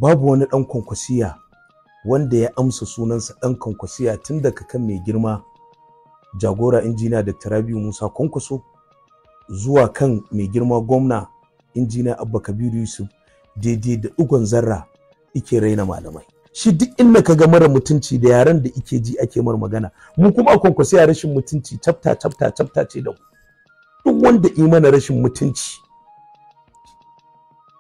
Babu wani ɗan Kwankwasiyya wanda ya amsa sunansa ɗan Kwankwasiyya tun daga kan mai girma jagora Injiniya Dr. Rabiu Musa Kwankwaso zuwa kan mai girma gwamna Injiniya Abba Kabiru Yusuf, daidai da ɗigon zarra ike raina malamai. Shi duk inda ka ga mara mutunci da yaren da ike ji ake mar magana. Mu kuma a Kwankwasiyya rashin mutunci chapter chapter chapter ce da mu. Duk wanda i mana rashin mutunci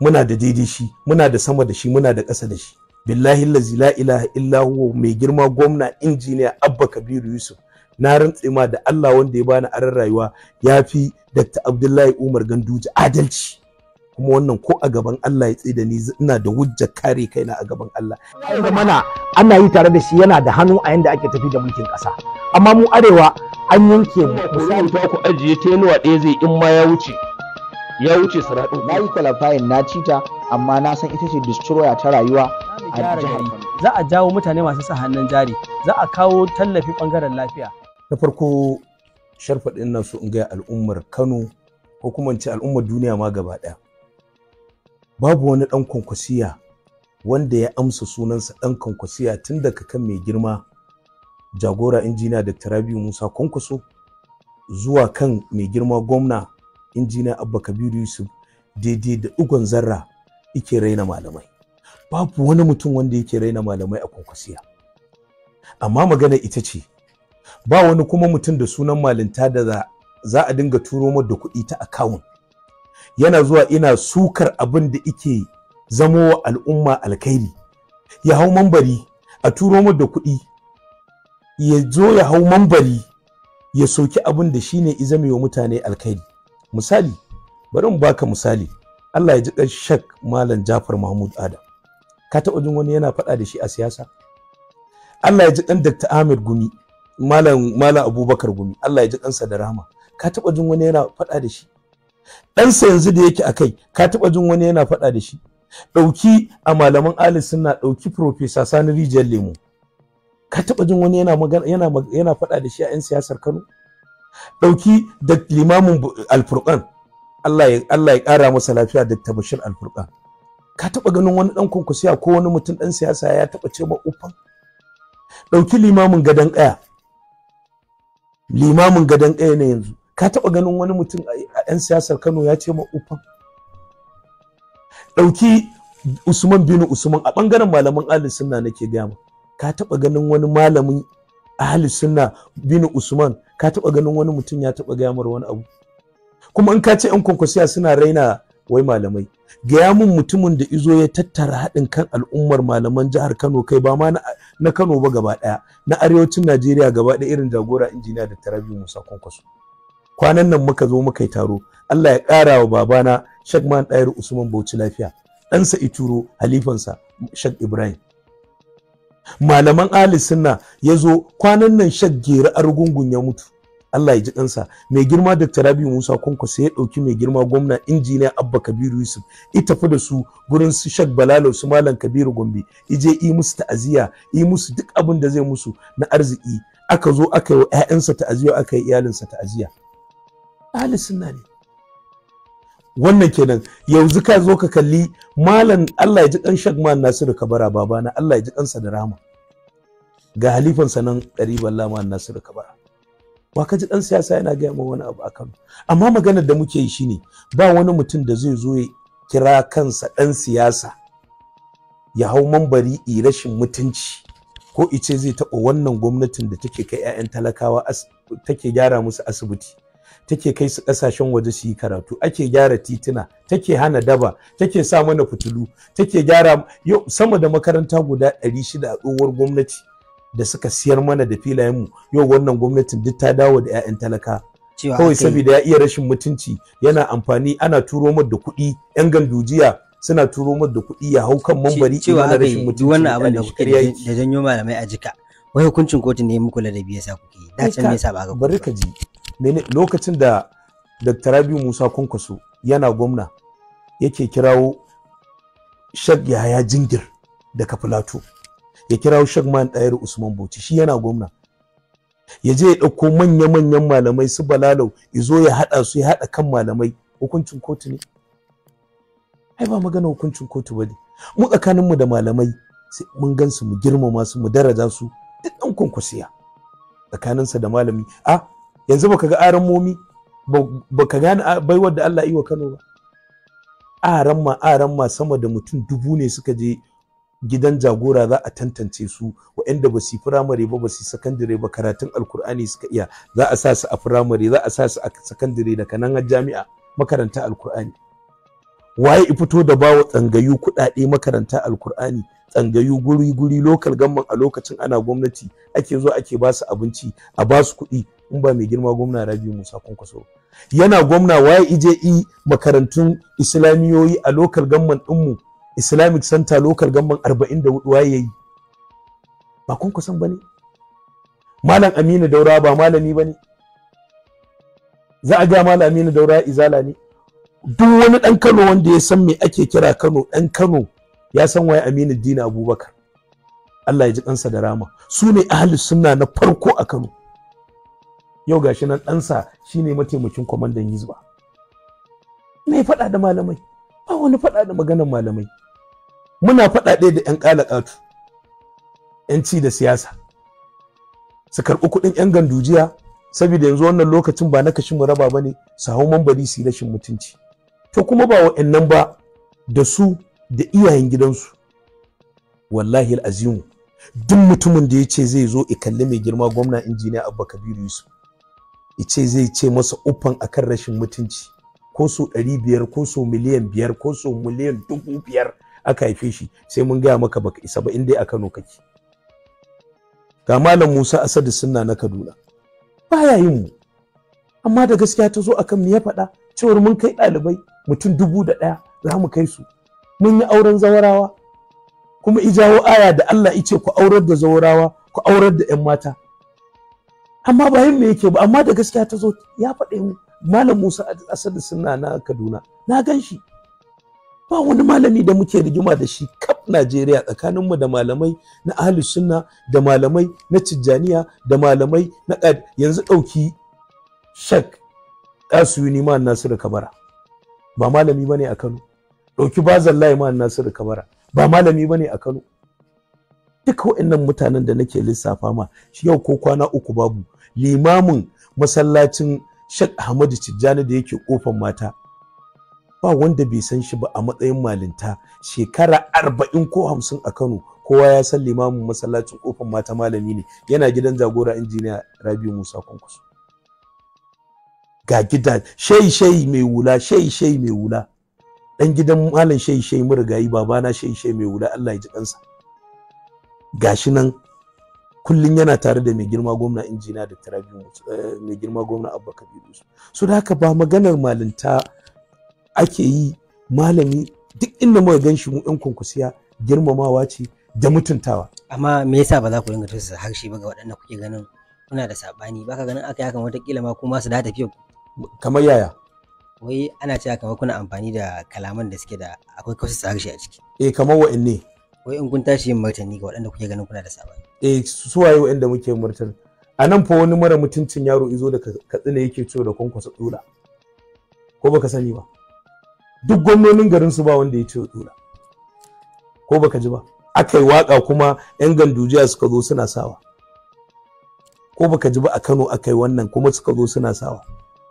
muna da daidai shi, muna da sama da shi, muna da ƙasa da shi. Billahi allazi la ilaha illa huwa, mai girma gwamna Injiniya Abba Kabiru Yusuf, na rantse ma da Allah wanda ya bani aran rayuwa ya fi Dr. Abdullahi Umar Ganduje adalci. Kuma wannan ko a gaban Allah ya tsaye da ni, ina da hujjar kare kaina a gaban Allah. Da mana ana yi tare da shi, yana da hannu a yanda ake tafi da mulkin ƙasa, amma mu arewa an yanke mu. Misali, ta ku ajiye tenure ɗaya zai, in ma ya wuce ya wuce siraɗin. Na yi qualifying, na cita, amma na san ita ce destroyer ta rayuwa a gyara jihar gari. Kano. Za a jawo mutane masu sa hannun jari, za a kawo tallafi bangaren lafiya. Na farko, sharfaɗin na so in gaya al'ummar Kano, ko kuma in ce al'ummar duniya ma gaba ɗaya, babu wani ɗan Kwankwasiyya wanda ya amsa sunansa ɗan Kwankwasiyya tun daga kan mai girma jagora Injiniya Dr. Rabiu Musa Kwankwaso zuwa kan mai girma gwamna Injiniya Abba Kabiru Yusuf, daidai da ɗigon zarra ike raina malamai. Babu wani mutum wanda yake raina malamai a Kwankwasiyya. Amma magana ita ce, ba wani kuma mutum da sunan malinta da za a dinga turo mar da kuɗi ta account yana zuwa ina sukar abin da ike zamo wa al'umma alkhairi, ya hau mambari a turo mar da kuɗi, ya zo ya hau mambari ya soki abin da shine izame wa mutane alkhairi. Misali, bari mu baka misali. Allah ya ji kan Shak Malam Jafar Mahmud Adam. Ka taɓa jin wani yana faɗa da shi a siyasa? Allah ya ji kan Dr. Ahmed Gumi, Malam Abubakar Gumi, Allah ya ji kansa da rahama. Ka taɓa jin wani yana faɗa da shi? Ɗansa yanzu da yake akai, ka taɓa jin wani yana faɗa da shi? Ɗauki a malaman ahli sunna, ɗauki Professor Sani Rijiyar Lemo, ka taɓa jin wani yana magana yana faɗa da shi a 'yan siyasar Kano? Ɗauki da limamin Alfurqan, Allah ya ƙara masa lafiya, Dr. Bashir Alfurqan, ka taɓa ganin wani ɗan Kwankwasiya ko wani mutum ɗan siyasa ya taɓa ce ma ufan? Ɗauki limamin Gadon Ƙaya, limamin Gadon Ƙaya ne yanzu, ka taɓa ganin wani mutum a 'yan siyasar Kano ya ce ma ufan? Ɗauki Usman bin Usman, a ɓangaren malaman ahli sunna nake gaya ma, ka taɓa ganin wani malamin ahli sunna bin Usman, ka taɓa ganin wani mutum ya taɓa gaya mar wani abu? Kuma in ka ce 'yan Kwankwasiya suna raina wai malamai, gaya mun mutumin da izo ya tattara haɗin kan al'ummar malaman jihar Kano, kai ba ma na Kano ba gaba ɗaya, na arewacin Najeriya gaba ɗaya, irin jagora Injiniya Dr. Rabiu Musa Kwankwaso. Kwanan nan muka zo muka yi taro, Allah ya ƙara wa babana Sheikh Man Ɗayar Usman Bauchi lafiya, ɗansa Ituro halifansa Sheikh Ibrahim, malaman ahli sunna ya zo. Kwanan nan Sheikh Gera Argungun ya mutu, Allah ya ji kansa. Mai girma Dr. Rabiu Musa Kwankwaso ya ɗauki mai girma gwamna Injiniya Abba Kabiru Yusuf, ita tafi da su gurin su Sheikh Balalo, su Malam Kabiru Gombe, ije yi musu ta'aziyya, yi musu duk abin da zai musu na arziki. Aka zo aka yi wa 'ya'yansa ta'aziyya, aka yi iyalinsa ta'aziyya. Ahli sunna ne wannan kenan. Yanzu ka zo ka kalli malam, Allah ya ji kan Sheikh Man Nasiru Kabara, babana, Allah ya ji kansa da rahama, ga halifansa nan ɗari Lama Nasiru Kabara. Wa ka ji ɗan siyasa yana gaya ma wani abu a Kano? Amma maganar da muke yi shine, ba wani mutum da zai zo ya kira kansa ɗan siyasa ya hau mambari i rashin mutunci ko ice zai taɓa wannan gwamnatin da take kai 'ya'yan talakawa, take gyara musu asibiti, take kai su ƙasashen waje su yi karatu, ake gyara tituna, take hana daba, take sa mana fitilu, take gyara yau sama da makaranta guda 600 a tsohuwar gwamnati da suka siyar mana da filayenmu. Yau wannan gwamnatin duk ta dawo da 'ya'yan talaka. Cewa kawai aka yi- saboda ya iya rashin mutunci, yana amfani ana turo mar da kuɗi, 'yan gandujiya suna turo mar da kuɗi, ya hau kan mambari cewa mana aka rashin yi mutunci. duk wannan abin da da kuke ƙarya yake. da janyo malamai a jika, wai hukuncin kotu ne muku ladabi yasa kuke yi. Da can me yasa ba ga Bari ka ji mene, lokacin da Dr. Rabiu Musa Kwankwaso yana gwamna yake kirawo Shag Yahaya Jingir daga Filato, ya kirawo Shag Man Ɗayar Usman Bauchi, shi yana gwamna, ya je ya ɗauko manya-manyan malamai su Balalau, ya zo ya haɗa su, ya haɗa kan malamai. Hukuncin kotu ne? Ai ba magana hukuncin kotu ba ne. Mu tsakaninmu da malamai sai mun gansu mu girmama su mu daraja su, duk ɗan Kwankwasiya tsakaninsa da malami. A yanzu baka ga aran momi, baka gane baiwar da Allah yi wa Kano ba. Aran ma sama da mutum 1000 ne suka je gidan jagora za a tantance su, waɗanda ba su firamare ba, ba su sakandare ba, karatun alkur'ani suka iya, za a sa su a firamare, za a sa su a sakandare, daga nan har jami'a makaranta alkur'ani. Waye i fito da bawa tsangayu kuɗaɗe makaranta alkur'ani, tsangayu guri guri local government a lokacin ana gwamnati ake zuwa ake ba su abinci, a ba su kuɗi, in ba mai girma gwamna Rabiu Musa Kwankwaso yana gwamna? Waye ije i makarantun islamiyoyi a local government ɗinmu, Islamic Center local government 44, waye yayi? Ba Kwankwason bane? Malam Aminu Daura ba malami bane? Za a ga Malam Aminu Daura izala ne? Duk wani ɗan Kano wanda ya san me ake kira Kano, ɗan Kano ya san waye Aminu Dina Abubakar, Allah ya ji kansa da rama. Su ne ahli sunna na farko a Kano. Yau gashi nan ɗansa shine mataimakin kwamandan Hizba. Me faɗa da malamai? Ba wani faɗa da maganar malamai. Muna faɗa ɗaya da 'yan ƙalaƙatu, 'yan ci da siyasa, su karɓi kuɗin 'yan gandujiya, saboda yanzu wannan lokacin ba na kashin mu raba ba ne, su hau mambari su yi rashin mutunci. To kuma ba wa'annan ba, da su da iyayen gidansu, wallahi azimu, duk mutumin da ya ce zai zo i kalli mai girma gwamna injiniya Abba Kabiru Yusuf, ya ce zai ce masa uffan akan rashin mutunci, ko so 500, ko so 5,000,000, ko so 5,000,000 aka haife shi, sai mun gaya maka baka isa ba in dai a Kano kake. Ga Malam Musa Asadu Sunna na Kaduna, baya yin mu, amma da gaskiya ta zo akan mu ya faɗa cewar mun kai ɗalibai mutum 1001 za mu kai su, mun yi auren zawarawa, kuma ijawo aya da Allah ice ku aurar da zawarawa, ku aurar da 'yan mata, amma ba yin me yake ba, amma da gaskiya ta zo ya faɗe mu. Malam Musa Asadu Sunna na Kaduna, na gan shi. Ba wani malami da muke rigima da shi kaf Najeriya, tsakaninmu da malamai na Ahlus Sunna da malamai na Tijjaniya da malamai na yanzu ɗauki Shek Ɗasuyuni Man Nasiru Kabara, ba malami bane a Kano. Ɗauki Bazallahi Man Nasiru Kabara, ba malami bane a Kano. Duka waɗannan mutanen da nake lissafa ma shi yau ko kwana uku babu limamin masallacin Sheikh Ahmadu Tijjani da yake kofar mata, ba wanda bai san shi ba a matsayin malinta, shekara 40 ko 50 a Kano, kowa ya san limamin masallacin kofar mata malami ne, yana gidan jagora injiniya Rabiu Musa Kwankwaso. Ga gida shehi mai wula, shehi mai wula, dan gidan malam shehi marigayi babana shehi mai wula, Allah ya ji kansa. Gashi nan kullun yana tare da mai girma gwamna injiniya da Rabiu, mai girma gwamna Abba Kabiru Yusuf. So da haka ba maganar malinta ake yi, malami duk inda muka gan shi mu ɗan Kwankwasiya girmamawa ce da mutuntawa. Amma me yasa ba za ku dinga tusa harshe ba ga waɗanda kuke ganin kuna da saɓani? Baka ganin aka yi hakan watakila ma kuma su da tafiya ku? Kamar yaya? Wai ana cewa kamar kuna amfani da kalaman da suke da akwai kausasa harshe a ciki. Eh, kamar wa'anne? Wai in kun tashi yin martani ga waɗanda kuke ganin kuna da saɓani. Eh, su waye wa'anda muke martani? A nan fa wani mara mutuncin yaro izo da Katsina yake cewa da Kwankwasa tsula. Ko baka sani ba? Duk gwamnonin garin su ba wanda ya ce tsula. Ko baka ji ba? Aka yi waka kuma yan gandujiya suka zo suna sawa. Ko baka ji ba? A Kano aka yi wannan kuma suka zo suna sawa.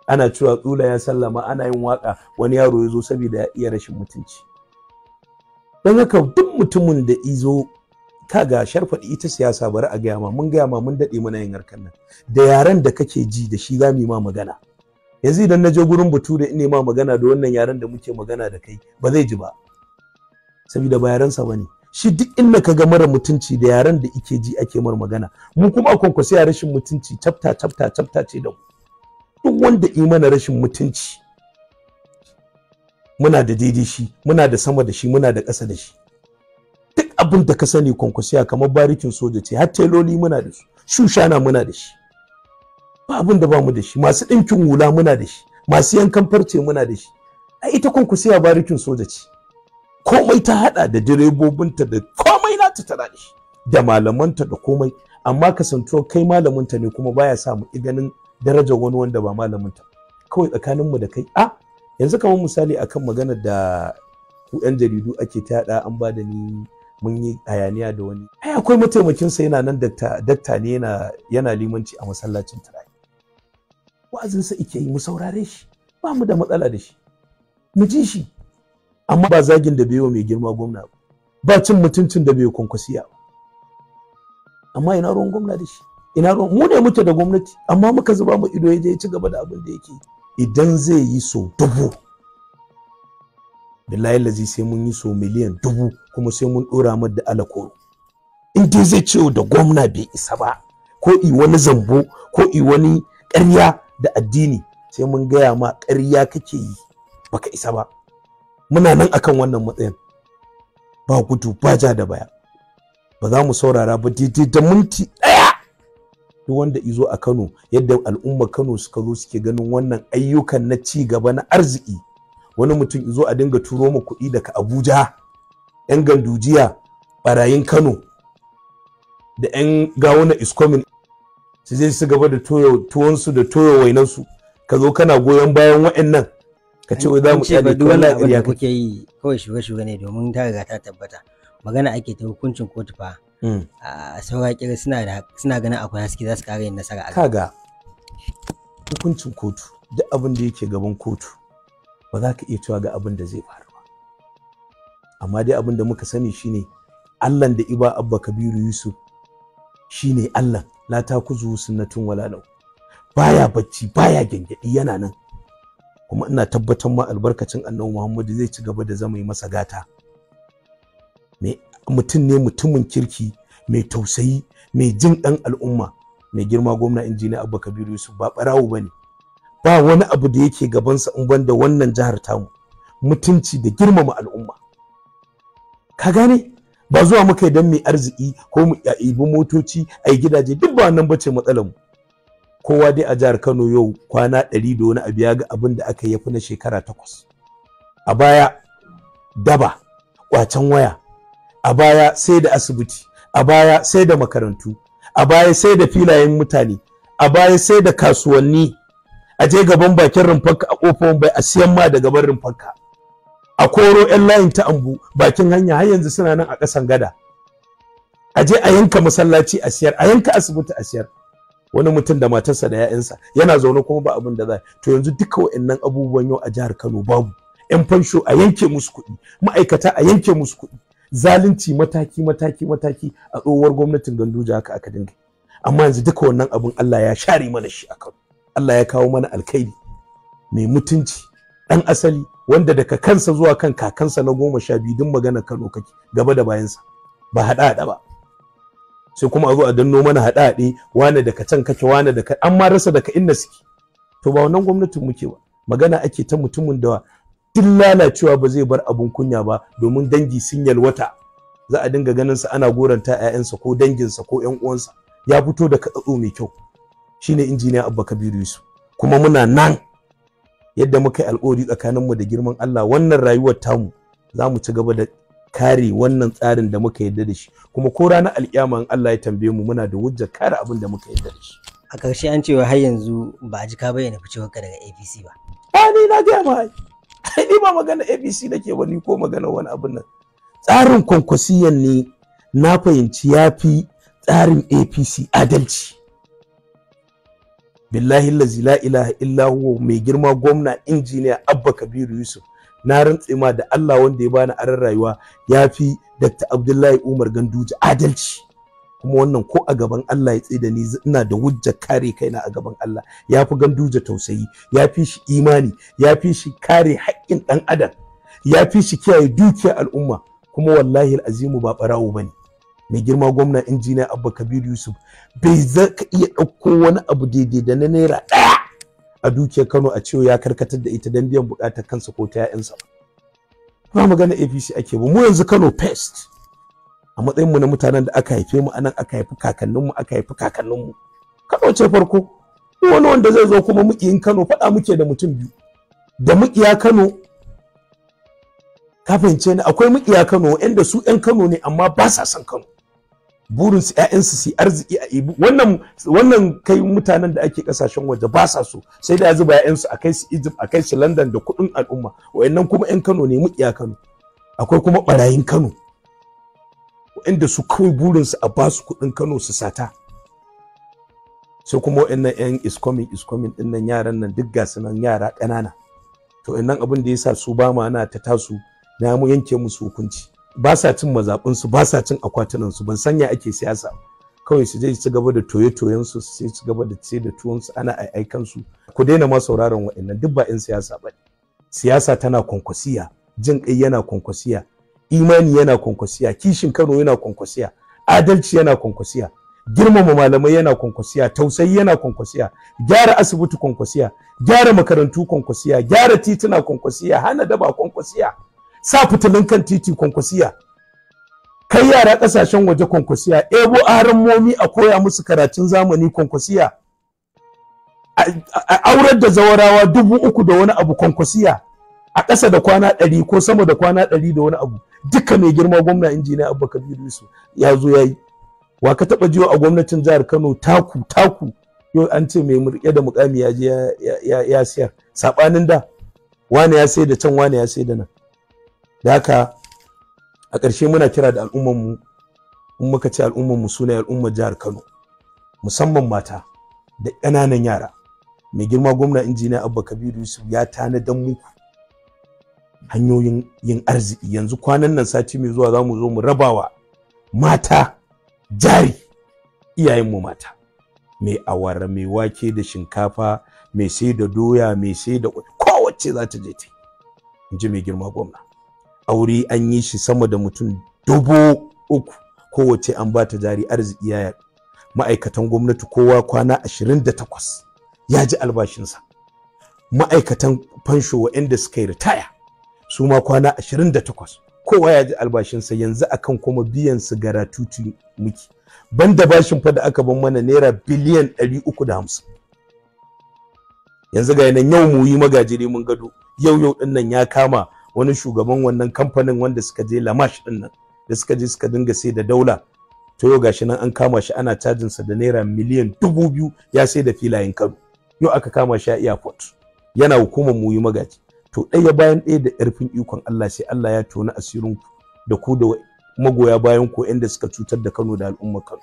Ana cewa tsula ya sallama, ana yin waka, wani yaro ya zo saboda ya iya rashin mutunci. Don haka duk mutumin da izo kaga sharfaɗi ita siyasa, bari a gaya ma, mun gaya ma, mun daɗe muna yin harkar nan, da yaren da kake ji da shi za mu yi ma magana. Yanzu idan na je gurin bature in ma magana da wannan yaren da muke magana da kai, ba zai ji ba, saboda ba yarensa ba ne. Shi duk inda ka ga mara mutunci da yaren da ike ji ake mar magana. Mu kuma a Kwankwasiya rashin mutunci chapter chapter chapter ce da mu. Duk wanda i mana rashin mutunci muna da daidai shi, muna da sama da shi, muna da ƙasa da shi. Duk abin da ka sani Kwankwasiya kamar barikin soja ce, har teloli muna da su, shushana muna da shi, ba abin da ba mu da shi, masu ɗinkin hula muna da shi, masu yankan farce muna da shi. Ai ita Kwankwasiya barikin soja ce, komai ta hada da direbobinta da komai nata tana da shi, da malamanta da komai. Amma kasantuwar kai malaminta ne kuma baya sa mu ganin darajar wani wanda ba malaminta. Kawai tsakaninmu da kai, a yanzu kamar misali akan maganar da Ku yan jaridu ake ta yada an ba da ni mun yi hayaniya da wani. Ai akwai mataimakin sa yana nan, dakta ne, yana limanci a masallacin Turai. Wa'azin sa ike yi, mu saurare shi, ba mu da matsala da shi, mu ji shi. Amma ba zagin da bai mai girma gwamna ba, cin mutuncin da bai kwankwasiya ba. Amma ina ruwan gwamna da shi? Ina ruwan mu ne muke da gwamnati, amma muka zuba mu ido ya je ya ci gaba da abin da yake. Idan zai yi so 1000, billahi lazi sai mun yi so 1,000,000, kuma sai mun dora mar da alakoro. In dai zai ce da gwamna bai isa ba, ko i wani zambo, ko i wani ƙarya da addini, sai mun gaya ma ƙarya kake yi, baka isa ba. Muna nan akan wannan matsayin, ba gudu ba ja da baya, ba za mu saurara ba daidai da minti ɗaya. Duk wanda izo a Kano, yadda al'ummar Kano suka zo suke ganin wannan ayyukan na ci gaba na arziki, wani mutum izo a dinga turo mu kuɗi daga Abuja, yan gandujiya barayin Kano da yan gawuna iskomin su je su gaba da tuwonsu da toyo wainansu, ka zo kana goyon bayan wa'annan ka ce wai za mu ce ba. Duk wannan abin da kuke yi kawai shuga-shuga ne, domin ta riga ta tabbata. Magana ake ta hukuncin kotu fa. A saura kira suna ganin akwai haske za su ƙara yin nasara a kaga hukuncin kotu. Duk abin da yake gaban kotu ba za ka iya cewa ga abin da zai faru ba. Amma dai abin da muka sani shine Allahn da iba Abba Kabiru Yusuf shine Allah la ta kuzu sunnatun wala nau, baya bacci baya gyangyaɗi, yana nan. Kuma ina tabbatar ma albarkacin Annabi Muhammadu zai ci gaba da zama yi masa gata. Mai mutum ne, mutumin kirki, mai tausayi, mai jin ɗan al'umma. Mai girma gwamna Injiniya Abba Kabiru Yusuf ba ɓarawo ba ne, ba wani abu da yake gabansa in banda wannan jihar tamu, mutunci da girmama al'umma. Ka gane? Ba zuwa muka yi don mai arziki ko mu ibi motoci a yi gidaje, duk ba wannan bace matsalar mu. Kowa dai a jihar Kano yau kwana 100 da wani abu ya ga abin da aka yafi na shekara 8 a baya. Daba, kwacen waya a baya, sai da asibiti a baya, sai da makarantu a baya, sai da filayen mutane a baya, sai da kasuwanni, a je gaban bakin rumfarka a kofar bai a siyan ma da gaban rumfarka, a koro yan layin ta ambu bakin hanya, har yanzu suna nan a ƙasan gada. A je a yanka masallaci a siyar, a yanka asibiti a siyar. Wani mutum da matarsa da 'ya'yansa yana zaune kuma ba abin da za. To yanzu duka wa'annan abubuwan yau a jihar Kano babu. Yan fansho a yanke musu kuɗi, ma'aikata a yanke musu kuɗi, zalunci mataki mataki mataki. A tsohuwar gwamnatin Ganduje haka aka dinga. Amma yanzu duka wannan abin Allah ya share mana shi a Kano. Allah ya kawo mana alkhairi, mai mutunci, ɗan asali, wanda daga kansa zuwa kan kakansa na 12 duk magana Kano kake gaba da bayansa, ba haɗa haɗa ba. Sai kuma a zo a danno mana haɗa haɗe, wane daga can kake, wane daga an ma rasa daga inda suke. To ba wannan gwamnatin muke ba. Magana ake ta mutumin da duk lalacewa ba zai bar abun kunya ba, domin dangi sun yalwata, za a dinga ganin sa ana goranta 'ya'yansa ko danginsa ko 'yan uwansa. Ya fito da katsatso mai kyau, shine Injiniya Abba Kabiru Yusuf. Kuma muna nan yadda muka yi alƙawari tsakaninmu da girman Allah, wannan rayuwar tamu za mu ci gaba da kare wannan tsarin da muka yarda da shi. Kuma ko ranar alƙiyama in Allah ya tambaye mu, muna da hujjar kare abin da muka yarda da shi. A ƙarshe, an cewa har yanzu ba a ji ka bayyana ficewarka daga APC ba. A ni na gaya ma, ai ni ba magana APC nake ba ni, ko magana wani abin nan. Tsarin kwankwasiyan ne na fahimci ya fi tsarin APC adalci. Billahi lazi la ilaha illa huwa, mai girma gwamna Injiniya Abba Kabiru Yusuf, na rantse ma da Allah wanda ya bani aran rayuwa, ya fi Dr. Abdullahi Umar Ganduje adalci. Kuma wannan ko a gaban Allah ya tsaye da ni, ina da hujjar kare kaina a gaban Allah. Ya fi Ganduje tausayi, ya fi shi imani, ya fi shi kare haƙƙin ɗan adam, ya fi shi kiyaye dukiyar al'umma. Kuma wallahi azimu ba ɓarawo bane. Mai girma gwamna Injiniya Abba Kabiru Yusuf bai za ka iya ɗauko wani abu daidai da na naira ɗaya a dukiyar Kano a cewa ya karkatar da ita don biyan buƙatar kansa ko ta 'ya'yansa ba. Magana APC ake ba mu yanzu. Kano first. A matsayin mu na mutanen da aka haife mu anan, aka haifi kakanninmu, aka haifi kakanninmu, Kano ce farko. Wani wanda zai zo kuma mukiyin Kano, faɗa muke da mutum biyu da mukiya Kano, ka fahimce ni? Akwai mukiya Kano wanda su 'yan Kano ne amma ba sa son Kano, burin su ƴaƴansu su arziki a ibu wannan kai mutanen da ake kasashen waje ba sa so, sai da zuba ƴaƴansu a kai su Egypt, a kai su London da kuɗin al'umma. Wayannan kuma ƴan Kano ne, mukiya Kano. Akwai kuma barayin Kano waɗanda su kawai burinsu a ba su kuɗin Kano su sata. Sai kuma waɗannan 'yan iskomin ɗin nan, yaran nan duk gasu nan yara ƙanana. To innan abin da yasa su ba ma na ta tasu, na mu yanke musu hukunci. Ba sa cin mazaɓinsu, ba sa cin akwatunansu, ban sanya ake siyasa. Kawai su je su gaba da toye-toyensu, su su gaba da sai da tuwonsu, ana aikan su. Ku daina ma sauraron waɗannan, duk ba 'yan siyasa ba. Siyasa tana kwankwasiya, jin ƙai yana kwankwasiya, imani yana kwankwasiya, kishin Kano yana kwankwasiya, adalci yana kwankwasiya, girmama malamai yana kwankwasiya, tausayi yana kwankwasiya, gyara asibiti kwankwasiya, gyara makarantu kwankwasiya, gyara tituna kwankwasiya, hana daba kwankwasiya, sa fitilun kan titi kwankwasiya, kai yara kasashen waje kwankwasiya, ebo arammomi a koya musu karatun zamani kwankwasiya, a aurar da zawarawa 3000 da wani abu kwankwasiya, a ƙasa da kwana 100 ko sama da kwana 100 da wani abu. Duka mai girma gwamna injiniya Abba Kabiru Yusuf ya zo ya yi. Wa ka taɓa jiyo a gwamnatin jihar Kano taku taku yau an ce mai murƙe da mukami ya je ya siyar, saɓanin da wane ya sai da can, wane ya sai da nan. Da haka a ƙarshe muna kira da al'ummarmu, in muka ce al'ummarmu su ne al'ummar jihar Kano, musamman mata da ƙananan yara. Mai girma gwamna injiniya Abba Kabiru Yusuf ya tanadan muku hanyoyin yin arziki. Yanzu kwanan nan sati mai zuwa za mu zo mu rabawa mata jari, iyayenmu mata, mai awara, mai wake da shinkafa, mai sai da doya, mai sai da kowace za ta je ta in ji mai girma gwamna. Aure an yi shi sama da mutum 3000, kowace an ba ta jari, arziki ya yaɗu. Ma'aikatan gwamnati kowa kwana 28 ya ji albashinsa. Ma'aikatan fansho waɗanda suka yi ritaya su ma kwana 28 kowa ya ji albashinsa. Yanzu akan kuma biyan su garatuti muke, banda bashin fa da aka ban mana naira biliyan 350. Yanzu ga nan yau mu yi magajiri mun gado, yau yau din nan ya kama wani shugaban wannan kamfanin wanda suka je Lamash din nan da suka je suka dinga sai da daula. To yau gashi nan an kama shi ana cajin sa da naira miliyan 2000 ya sai da filayen Kano. Yau aka kama shi a airport, yana hukumar mu yi magaji. To ɗaya bayan ɗaya da ƙarfin ikon Allah sai Allah ya tona asirinku da ku da magoya bayan ku inda suka cutar da Kano da al'ummar Kano.